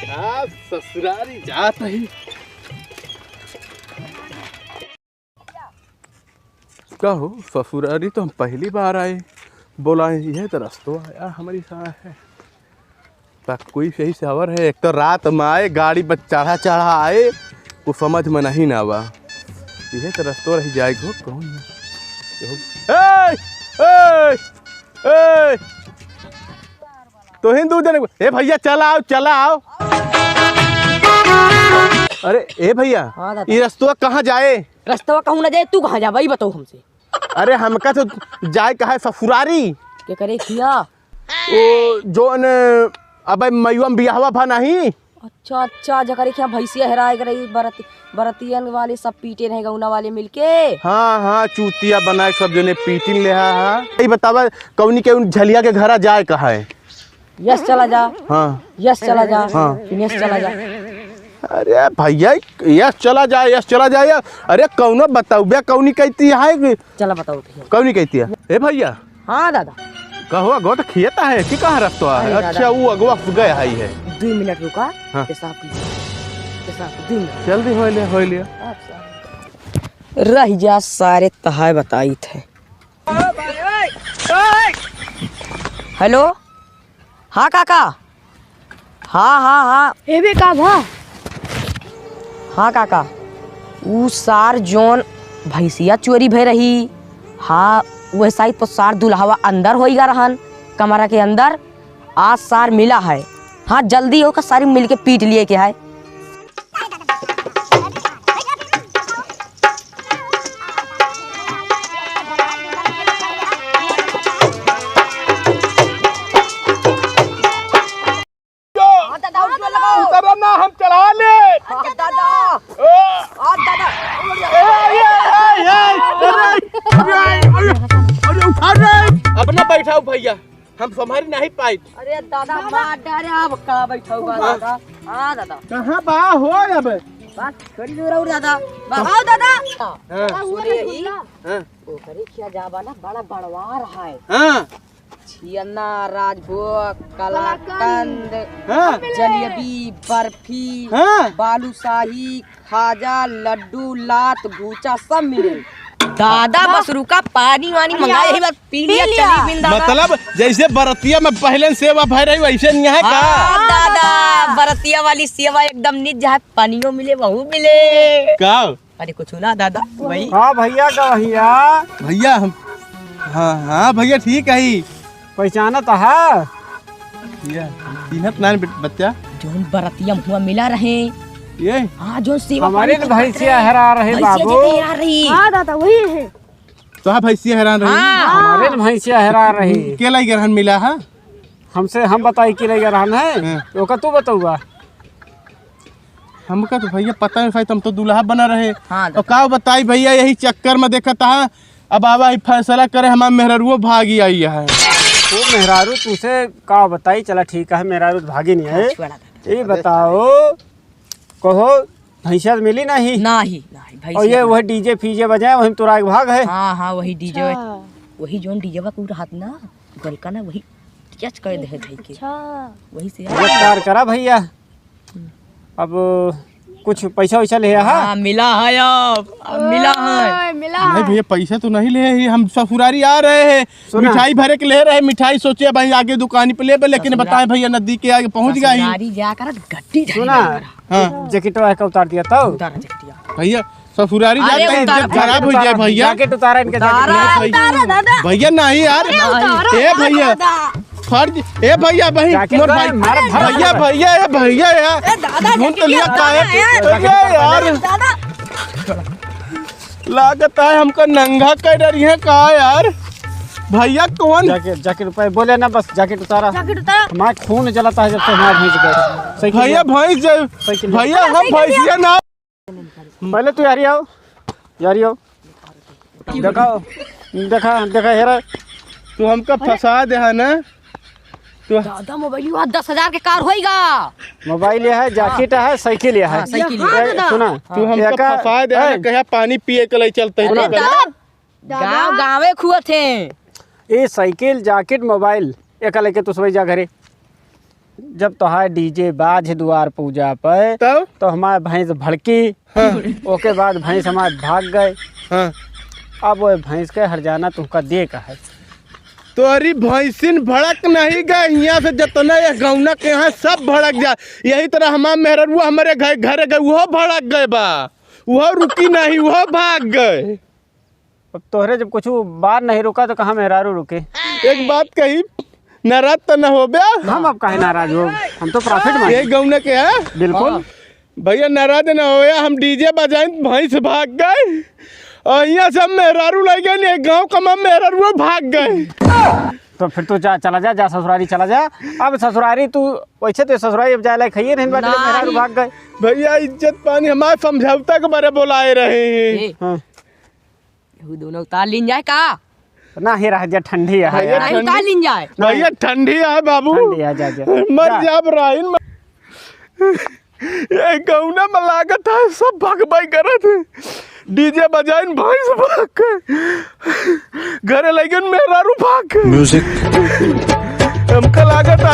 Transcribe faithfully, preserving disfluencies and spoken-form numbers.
आ, ससुरारी जात ही। का हो, ससुरारी तो हम पहली बार आए, बोला यह तो रस्तो आया हमारी साथ है। तक कोई सही से हवर है, एक तो रात में आए, गाड़ी पर चढ़ा चढ़ा आए, कुछ समझ में नहीं ना आवा। यह तो रस्तो रही जाए को, कौन है? ए, ए, ए, तो हिंदू जन, ए भैया, चला आओ, चला आओ। अरे ए भैया, हाँ दादा। ये रस्तवा कहाँ जाए? रस्तवा कहूँ ना जाए, तू कहाँ जा भाई, बताओ हमसे। अरे हमका तो जाए का है ससुरारी। के करे खिया? ओ जोन अबे मयुआ में बियाहवा भा नहीं। अच्छा अच्छा, जकरे खिया भैंसिया हेराए के रही, बरत बरतियन वाले सब पीटे रहे, गौना वाले मिलके। हाँ हाँ, चूतिया बनाए सब जने पीटिन ले हा, हा। ये बतावा, कौनी के उन झलिया के घरा जाए का है? यस चला जा। हाँ। यस चला जा। हाँ। फिर यस चला जा। अरे भैया, यस चला जा, यस चला जा यार। अरे कौनो बताउबे, कौनी कहती है कि चला बताओ भैया। कौनी कहती है? ए भैया। हाँ दादा। कहो, अगवा तो खेत है कि कहाँ रस्तवा है? अरे दादा। अच्छा, वो अगवा गया है, है। दो मिनट रुका, हाँ। पेशाब की, पेशाब की, दो मिनट। जल्दी होय ले, होय ले। अच्छा। रह जा सारे, तहाय बताई थे। हेलो, हाँ काका, हाँ हाँ हाँ। एबे का भा? हाँ काका, ऊ सार जोन भैंसिया चोरी भय रही, हाँ वैसा ही तो सार दुल्हवा अंदर होइगा रहन कमरा के अंदर। आज सार मिला है, हाँ जल्दी होकर सारी मिलके पीट लिए के है। हाँ, दादा, उठ के लगाओ। उतरो ना, हम चढ़ा ले। हाँ, दादा। ओ। हाँ, दादा। ए, ए, ए, ए, अरे, अरे, अरे, अरे, उठा रे। अपना बैठाओ भैया, हम संभाल नहीं पाए। अरे दादा, मार डारे, अब का बैठाओ बा दादा? हाँ दादा। कहाँ बा हो अब? बात करी दूर और दादा। बा, आओ दादा। हाँ। सुने ही। हाँ। ओकरे खिया जाबा ना, बड़ा बड़वार है। हाँ। छियन्ना, राजभोग, कलाकंद, हाँ। जलेबी, बर्फी, हाँ। बालूशाही, खाजा, लड्डू, लात, भूचा सब मिले। दादा, बस रुका, पानी वानी मंगा, यही बार पी लिया, पी लिया। चली बिन दादा। मतलब, जैसे बरतिया में पहले सेवा भय रही, वैसे नहीं है का? हाँ, दादा, बरतिया वाली सेवा एकदम निज है, पानियो मिले, वहू मिले। का? अरे कुछ ना दादा, वही। हाँ भैया, का भैया? भैया हम, हाँ, हाँ भैया, ठीक है ही। पहचानत है? भैया, चिन्हत ना बे-, बच्चा। जोन बरतिया मुआ मिला रहे। ये? हाँ, जोन सेवा हमारे पानी तो करत भैंसिया रहे। हेरा रहे भैंसिया बाबू। जेते हेरा रही। हाँ दादा, वही है। तो हाँ, भैंसिया हेरान रही। हाँ। हमारे न भैंसिया हेरा रही। के लाई गरहन मिला है? हमसे हम बताई के लाई गरहन है? हाँ। ओका तू बतौबा। हमका तो भैया पता नहीं, शायद हम तो दुल्हा बना रहे। हाँ, और का बताई भैया, यही चक्कर में देखत हा, अब आवा ही फैसला करे, हमार मेहरारुओ भागी आई है। वो मेहरारू तुसे का बताई, चला ठीक है, मेहरारू तो भागी नहीं है। अच्छा, बड़ा ये बताओ, कहो भैंसिया तो मिली नहीं। नहीं, नहीं, और भैंसिया ये नहीं। वही डीजे फीजे बजाए, वही तुराई के भाग है। हाँ, हाँ, वही डीजे, अच्छा। वही जोन डीजे बा कुल रहत ना, गलका ना, वही कैच कर दे है धई के। अच्छा। वही से एक कार करा भैया, अब कुछ पैसा वैसा ले आहा? हाँ, मिला है अब, अब मिला है। ओए, मिला नहीं है। भैया, पैसा तो नहीं ले ही, हम ससुरारी आ रहे हैं, सुना। मिठाई भरे के ले रहे, मिठाई सोचे भाई आगे दुकानी पे लेबे, लेकिन ससुरा-, बताए भैया नदी के आगे पहुँच गया ही। ससुरारी जा कर गड्डी झाड़ी सुना। लगा रहा। हाँ। जैकेटवा का उतार दिया तो। उतारा जैकेटिया। भैया, ससुरारी अरे जाते ही उतारा, इज्जत खराब हो जाए भैया। जैकेट उतारा इनके, जैकेट उतारा, उतारा। उतारा दादा। भैया नहीं यार। अरे उतारा ए यार भैया। दादा। फर्ज, ए भैया, भाई, जैकेट मोर उतारा, भाई, मारा, मारा, भैया, मारा। भैया, ए भैया, यार। ए दादा, झूठ तो लिया उतारा काहे? यार। अरे यार। दादा। लागत है हमका नंगा कर डरी है का यार? भैया कौन? जैकेट, जैकेट ऊपर बोले ना, बस जैकेट उतारा। जैकेट उतारा। हमारा खून जलता है जब से हमारा भैंस गए। साइकिल भैया, ले। भैंस जब, साइकिल ले। भैया, हम साइकिल ले। भैंसिया ना पहले तू यारी आओ, यारी आओ। देखा, देखा, देखा, हेरा। तू हमका फंसा दे है ना? तू दादा, मोबाइल हुआ दस हजार के कार होइगा। मोबाइल यह है, जैकेट है, साइकिल यह है। हाँ, साइकिल। हाँ, ए, दादा। सुना। तू हमका एका, फंसा दे है ना, ए। कहिया पानी पिए के लिए चलते हैं, अरे तू कहिया? दादा, गाँव गाँवे खुअत हैं। ए साइकिल, जैकेट, मोबाइल, एका लेके तू सबही जा घरे। जब तोहार डीजे बाज दुआर पूजा पे, तब? तो हमार भैंस भड़की। हाँ। ओके बाद भैंस हमार भाग गए। हाँ। अब वो भैंस के हरजाना तुमका दे का है। तोरी भैंसिन भड़क नहीं गए, हियाँ से जतना ये गौना के यहाँ सब भड़क जा। यही तरह हमार मेहररुआ हमरे घर, घर गए, उहो भड़क गए बा, उहो रुकी नहीं, उहो भाग गए। अब तोहरे जब कुछ बार नहीं रुका तो कहाँ मेहरारू रुके? एक बात कही, नाराज तो न होबे। हम अब काहे नाराज हो, हम तो प्रॉफिट में। ये गौना के है? बिल्कुल। हाँ। भैया नाराज न होया, हम डीजे बजाइन भैंस भाग गए और यहाँ सब मेहरारू लइ गए, एक गाँव कमा मेहरारू भाग गए। तो फिर तू जा, चला जा, जा ससुरारी चला जा। अब ससुरारी तू, वैसे तो ससुरारी अब जाए लायक है ही नहीं, बाटे ना मेहरारू ही। भाग गए। भैया इज्जत पानी हमार समझौता के बारे बोलाए रहे हैं। ए, हाँ। उ दोनों उतार लीन जाए का? ना ही रह जा, ठंडी है भैया, यार। नहीं ठंडी। उतार लीन जाए। भैया ठंडी है बाबू। ठंडी है, जा, जा। मर जा। जाब राइन में। ये गौना में लागत है सब भगबाई करत है। डीजे बजाइन भैंस भाग के। घरे लइगन मेहरारू भाग के। म्यूजिक। हमका लागत है